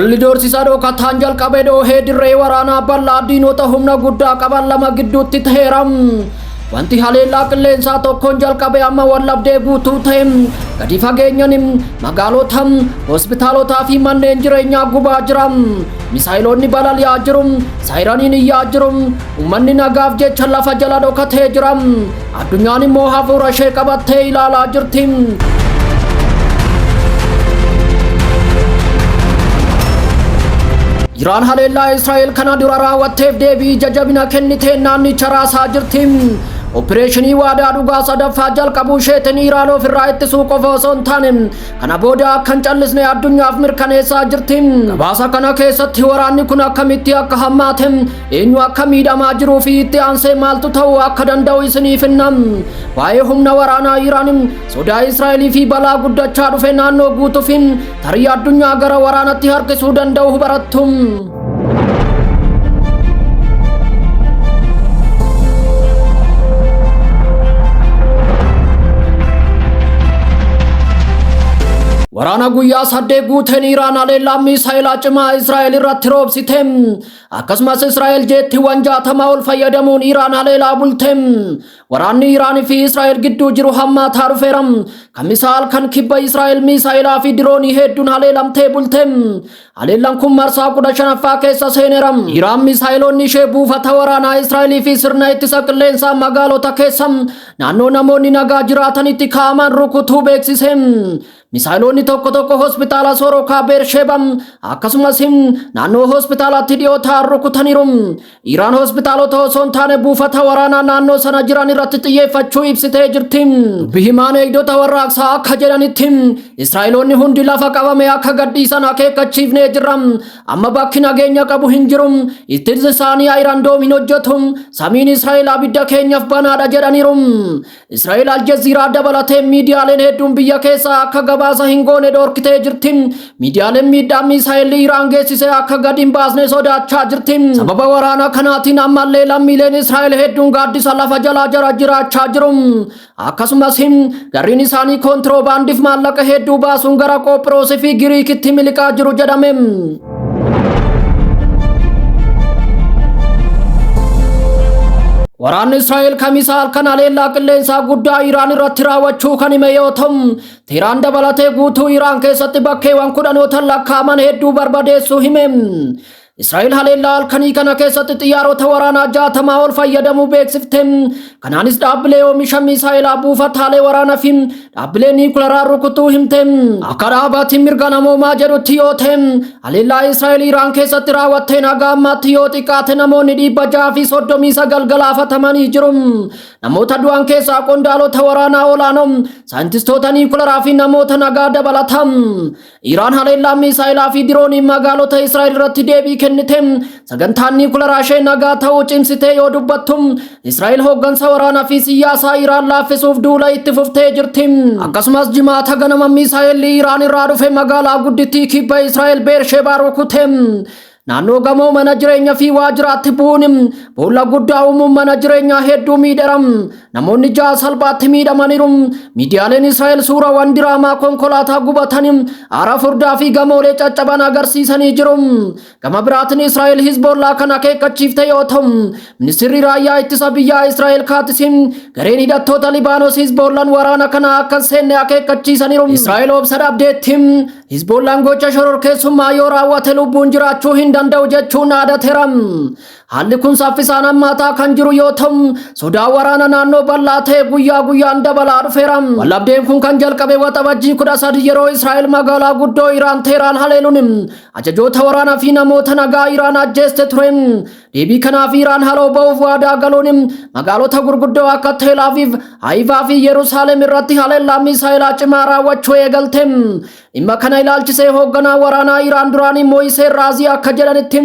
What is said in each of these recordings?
Lolli doorsisaa dhokataan jalqabe dhoohee dirree waraanaa bal'aa diinota humna guddaa qaban lama gidduutti ta'eera. Wanti haleellaa qilleensaa tokkoon jalqabe amma wallabdee guutuu ta'e gadi fageenyan magaalota, hospitaalotaa fi manneen jireenyaa gubaa jira. Misaayiloonni balali'aa jiru, saayiraniin iyyaa jiru, uummanni nagaaf jecha lafa jala dhokatee jira. Addunyaan immoo hafuura ishee qabattee ilaalaa jirti. Iraan haleellaa Israa'el kana dura raawwatteef deebii ija jabina kenniteen naannicha raasaa jirti. Opereeshinii waadaa dhugaa sadaffaa jalqabuu isheetiin Iraan ofirraa ittisuu qofa osoo hin taane kana booda akka hin callisne addunyaaf mirkaneessaa jirti. Gabaasa kana keessatti waraanni kun akkamitti akka hammaate, eenyu akka miidhamaa jiruu fi itti aansee maaltu ta'uu akka danda'u isiniif hinna. Waa'ee humna waraanaa Iraan, sodaa Israa'elii fi balaa guddachaa dhufe naannoo guutuu fi tarii addunyaa gara waraanatti harkisuu danda'u barattu. Waraana guyyaa 8 guuteen Iraan haleellaa miisaayilaa cimaa Israa'el irratti roobsite. Akkasumas Israa'el jeettiiwwan 60 ol fayyadamuun Iraan haleelaa bulte. Waraanni Iraan fi Israa'el gidduu jiru hammaataa dhufeera. Kamisa halkan kibba Israa'el miisaayilaa fi diroonii hedduun haleelamtee bulte. Haleellaan kun marsaa 15ffaa keessa seeneera. Iraan miisaayiloonni ishee buufata waraanaa Israa'elii fi sirna ittisa qilleensaa magaalota keessa naannoo namoonni nagaa jiraatanitti kaa'aman rukutuu beeksise. Misaayiloonni tokko tokko hospitaala Sorokaa Beersheba akkasumas naannoo hospitaalaatti dhiyoo ta'an rukutaniiru. Iraan hospitaalota osoo hin taane buufata waraanaa naannoo sana jiran irratti xiyyeeffachuu ibsitee jirti. Dubbi himaan eegdota warraaqsaa akka jedhanitti Israa'eloonni hundi lafa qabame akka gadhiisan akeekkachiifnee jirra. Amma bakki nageenya qabu hin jiru. Ittisni isaanii Iron Dome hin hojjetu. Samiin Israa'el abidda keenyaaf banaadha jedhaniiru. Israa'el Aljaziiraa dabalatee miidiyaaleen hedduun biyya keessaa akka gabaasa hin goone dhorkitee jirti. Miidiyaaleen miidhaa miisaayilli Iraan geessise akka gadi hin baasne sodaachaa jirti. Sababa waraana kanaatiin ammallee lammiileen Israa'el hedduun gaaddisa lafa jalaa jara jiraachaa jiru. Akkasumas garriin isaanii koontiroobaandiif maallaqa hedduu baasuun gara Qoophiroosii fi Giriikitti miliqaa jiru jedhame. Waraanni Israa'el Kamisa halkan haleellaa qilleensaa guddaa Iraan irratti raawwachuu kan hime yoo ta'u, Teeraan dabalatee guutuu Iraan keessatti bakkeewwan kudhanootan lakkaa'aman hedduu barbadeessuu hime. Israa'el haleellaa halkanii kana keessatti xiyyaarota waraanaa 60 ol fayyadamuu beeksifte. Kanaanis dhaabbilee oomisha miisaa'elaa, buufataalee waraanaa fi dhaabbilee niikularaa rukutuu himte. Akka dhaabatiin mirga namoomaa jedhutti yoo ta'e, haleellaa Israa'el Iraan keessatti raawwatteen haga ammaatti yoo xiqqaate namoonni 639 galaafatamanii jiru. Namoota du'an keessaa qondaalota waraanaa olaanoo, saayintistoota niikularaa fi namoota nagaa dabalata. Iraan haleellaa miisaayilaa fi diroonii magaalota Israa'el irratti deebii kennite. Sagantaan niikularaa ishee nagaa ta'uu cimsitee yoo dubbattu, Israa'el hooggansa waraanaa fi siyaasaa Iraan laaffisuuf duula itti fuftee jirti. Akkasumas Jimaata ganama miisaayilli Iraan irraa dhufe magaalaa guddittii kibba Israa'el Beershebaa rukute. Naannoo gamoo mana jireenya fi waajjiraatti bu'uun boolla guddaa uumuun mana jireenyaa hedduu miidheera. Namoonni 6 salphaatti miidhamaniiru. Miidiyaaleen Israa'el suurawwan diraamaa konkolaataa gubatanii, aara furdaa fi gamoolee caccaban agarsiisanii jiru. Gama biraatiin Israa'el Hizboollaa kan akeekkachiifte yoo ta'u, ministirri raayyaa ittisa biyyaa Israa'el Kaatisiin gareen hidhattoota Libaanos Hizboollaan waraana kana akka hin seenne akeekkachiisaniiru. Israa'el obsa dhabdeetti. Hizboollaan gocha shororkeessummaa yoo raawwate lubbuun jiraachuu hin danda'u jechuun dhaadateera. Haalli kun saffisaan hammaataa kan jiru yoo ta'u, sodaa waraana naannoo bal'aa ta'e guyyaa guyyaan dabalaa dhufeera. Wallabdeen kun kan jalqabe Waxabajjii 13 yeroo Israa'el magaalaa guddoo Iraan Teeraan haleeluun ajajoota waraanaa fi namoota nagaa Iraan ajjeeste ture. Deebii kanaaf Iraan haloo ba'uuf waadaa galuun magaalota gurguddoo akka Tel Aviv, Haayifaa fi Yerusaalem irratti haleellaa miisaayilaa cimaa raawwachuu eegalte. Dhimma kana ilaalchisee hoogganaa waraanaa Iraan duraanii Mo'iseen Raazii akka jedhanitti,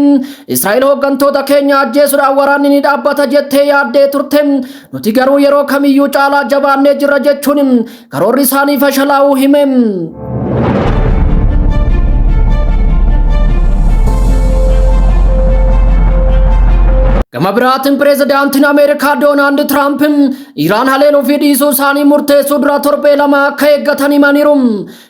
Israa'el hooggantoota keenya ajjeesuudhaan waraanni ni dhaabbata jettee yaaddee turte. Nuti garuu yeroo kamiyyuu caalaa jabaannee jirra jechuun karoorri isaanii fashalaa'uu hime. Gama biraatiin pireezidaantiin Ameerikaa Doonaald Tiraamp Iraan haleeluu fi dhiisuu isaanii murteessuu dura torbee 2 akka eeggatan himaniiru.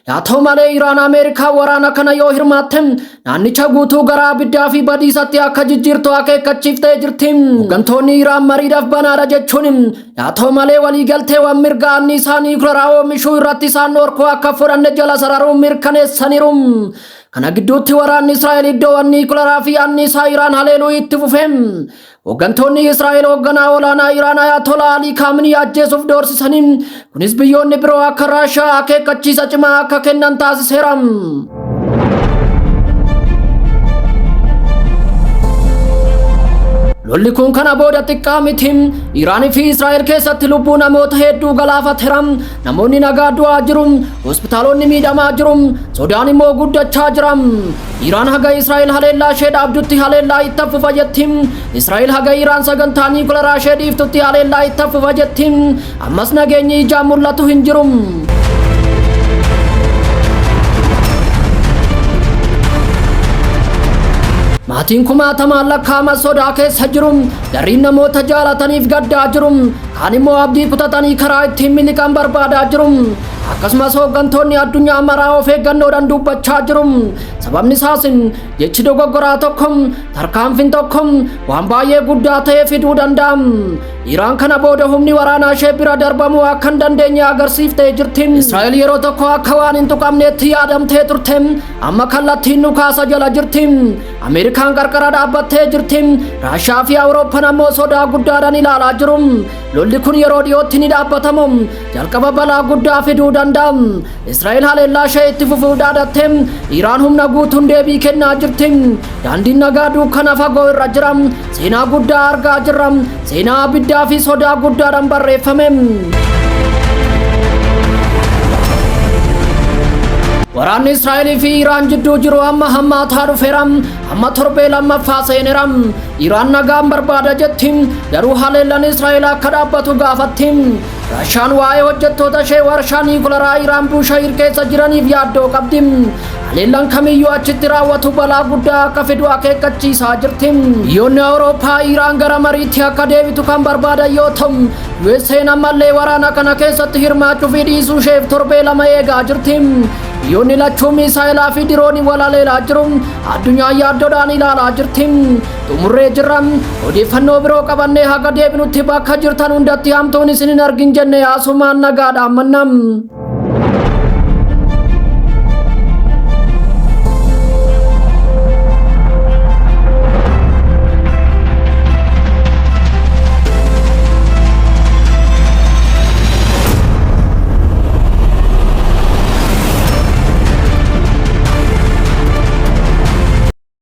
Haa ta'u malee, Iraan Ameerikaa waraana kana yoo hirmaatte naannicha guutuu gara abiddaa fi badiisatti akka jijjiirtu akeekkachiiftee jirti. Hooggantoonni Iraan mariidhaaf banaadha jechuun, haa ta'u malee, waliigalteewwan mirga anniisaa niwukilaraa oomishuu irratti isaan dhorkuu akka fudhanne jala sararuun mirkaneessaniiru. Kana gidduutti waraanni Israa'el iddoowwan niwukilaraa fi anniisaa Iraan haleeluu itti fufe. Hooggantoonni Israa'el hoogganaa olaanaa Iraan Ayatollah Ali Khamenei ajjeesuuf doorsisanii, kunis biyyoonni biroo akka Raashaa akeekkachiisa cimaa akka kennan taasiseera. Lolli kun kana booda xiqqaa miti. Iraanii fi Israa'el keessatti lubbuu namoota hedduu galaafateera. Namoonni nagaa du'aa jiru. Hospitaalonni miidhamaa jiru. Sodaan immoo guddachaa jira. Iraan haga Israa'el haleellaa ishee dhaabdutti haleellaa itti fufa jetti. Israa'el haga Iraan sagantaa niwukilaraa ishee dhiiftutti haleellaa itti fufa jetti. Ammas nageenyi ijaan mul'atu hin jiru. Maatiin kumaatamaan lakkaa'aman sodaa keessa jiru. Gariin namoota jaalataniif gaddaa jiru. Kaan immoo abdii kutatanii karaa ittiin miliqan barbaadaa jiru. Akkasumas hooggantoonni addunyaa maraa of eeggannoodhaan dubbachaa jiru. Sababni isaas jechi dogoggoraa tokko, tarkaanfiin tokko waan baay'ee guddaa ta'e fiduu danda'a. Iraan kana booda humni waraanaa ishee bira darbamuu akka hin dandeenye agarsiiftee jirti. Israa'el yeroo tokko akka waan hin tuqamneetti yaadamtee turte. Amma kallattiin dhukaasa jala jirti. Ameerikaan qarqara dhaabbattee jirti. Raashaa fi Awurooppaan ammoo sodaa guddaadhaan ilaalaa jiru. Lolli kun yeroo dhiyootti ni dhaabbatamu. Jalqaba balaa guddaa fiduu danda'a. Israa'el haleellaa ishee itti fufuu dhaadatte. Iraan humna guutuun deebii kennaa jirti. Daandiin nagaa dukkana fagoo irra jira. Seenaa guddaa argaa jirra. Seenaa abiddaa fi sodaa guddaadhaan barreeffame. Waraanni Israa'elii fi Iraan jidduu jiru amma hammaataa dhufeera. Amma torbee lammaffaa seeneera. Iraan nagaan barbaada jetti. Garuu haleellaan Israa'el akka dhaabbatu gaafatti. Raashaan waa'ee hojjettoota ishee warshaa niwukilaraa Iraan Bushahir keessa jiraniif yaaddoo qabdi. Haleellaan kamiyyuu achitti raawwatu balaa guddaa akka fidu akeekkachiisaa jirti. Biyyoonni Awurooppaa Iraan gara mariitti akka deebitu kan barbaadan yoo ta'u, USA'n ammallee waraana kana keessatti hirmaachuu fi dhiisuu isheef torbee 2 eegaa jirti. Biyyoonni lachuu miisaayilaa fi diroonii wal haleelaa jiru. Addunyaan yaaddoodhaan ilaalaa jirti. Xumurree jirra. Odeeffannoo biroo qabannee haga deebinutti bakka jirtan hundatti hamtuun isin hin argin jenne asumaan nagaadhaan mannam.